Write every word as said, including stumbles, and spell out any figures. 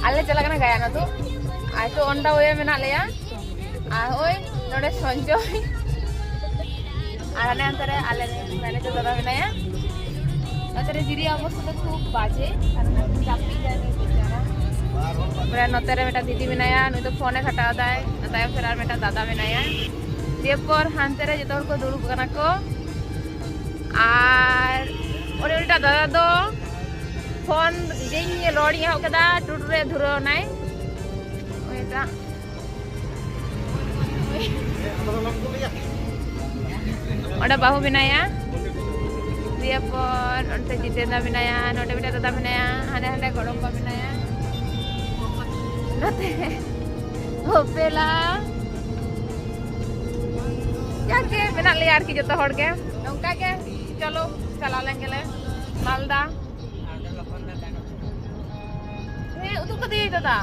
ᱟᱞᱮ ᱪᱟᱞᱟᱜ ᱠᱟᱱᱟ ᱜᱟᱭᱟᱱ ᱟᱹᱛᱩ᱾ ᱟᱨ ᱛᱚ on the way ᱢᱮᱱᱟᱜ ᱞᱮᱭᱟ᱾ ᱟᱨ ᱦᱳᱭ ᱱᱚᱰᱮ ᱥᱚᱧᱡᱚᱭ ᱟᱨ ᱦᱟᱱᱮ ᱦᱟᱱᱛᱮ ᱨᱮ ᱟᱞᱮ ᱨᱮᱱ ᱢᱮᱱᱮᱡᱟᱨ ᱫᱟᱫᱟ ᱢᱮᱱᱟᱭᱟ᱾ ᱱᱚᱛᱮ ᱨᱮ ᱡᱤᱨᱤ ᱚᱵᱚᱥᱛᱟ ᱫᱚ ᱠᱷᱩᱵ ᱵᱟᱡᱮ, ᱠᱟᱨᱚᱱ ᱡᱟᱹᱯᱤᱫ ᱫᱟᱭ ᱱᱩᱭ ᱵᱮᱪᱟᱨᱟ᱾ ᱛᱟᱨᱯᱚᱨᱮ ᱱᱚᱛᱮ ᱨᱮ ᱢᱤᱫᱴᱟᱝ ᱫᱤᱫᱤ ᱢᱮᱱᱟᱭᱟ, ᱱᱩᱭ ᱫᱚ ᱯᱷᱳᱱ ᱮ ᱜᱷᱟᱴᱟᱣ ᱫᱟᱭ᱾ ᱛᱟᱭᱚᱢ ᱥᱮᱫ ᱟᱨ ᱢᱤᱫᱴᱟᱝ ᱫᱟᱫᱟ ᱢᱮᱱᱟᱭᱟ᱾ ᱫᱤᱭᱮᱯᱚᱨ ᱦᱟᱱᱛᱮ ᱨᱮ ᱡᱚᱛᱚ ᱦᱚᱲ ᱠᱚ ᱫᱩᱲᱩᱵ ᱠᱟᱱᱟ ᱠᱚ᱾ ᱟᱨ ᱚᱱᱮ ᱩᱱᱤᱴᱟᱜ ᱫᱟᱫᱟ ᱫᱚ ᱯᱷᱳᱱ ᱤᱧ ᱨᱚᱲᱤᱧ ᱮᱦᱚᱵ ᱠᱮᱫᱟ, ᱴᱩᱴᱩ ᱨᱮ ᱫᱷᱩᱨᱟᱹᱣ ᱮᱱᱟᱭ᱾ ᱩᱱᱤᱴᱟᱜ ᱚᱸᱰᱮ ᱵᱟᱹᱦᱩ ᱢᱮᱱᱟᱭᱟ, ᱫᱤᱭᱮ ᱯᱚᱨ ᱚᱱᱛᱮ ᱡᱤᱛᱮᱱ ᱫᱟ ᱢᱮᱱᱟᱭᱟ, ᱱᱚᱰᱮ ᱢᱤᱫᱴᱮᱱ ᱫᱟᱫᱟ ᱢᱮᱱᱟᱭᱟ, ᱦᱟᱸᱰᱮ ᱦᱟᱸᱰᱮ ᱜᱚᱲᱚᱢ ᱵᱟ ᱢᱮᱱᱟᱭᱟ, ᱱᱚᱛᱮ ᱦᱚᱯᱮᱞᱟ᱾ ᱡᱟᱠ ᱜᱮ ᱢᱮᱱᱟᱜ ᱞᱮᱭᱟ ᱟᱨᱠᱤ ᱡᱚᱛᱚ ᱦᱚᱲ ᱜᱮ᱾ ᱱᱚᱝᱠᱟ ᱜᱮ ᱪᱚᱞᱚ ᱪᱟᱞᱟᱣ ᱞᱮᱱ ᱜᱮᱞᱮ ᱢᱟᱞᱫᱟ᱾ ᱦᱮᱸ, ᱩᱫᱩᱜ ᱠᱟᱫᱮᱭᱟᱭ ᱫᱟᱫᱟ᱾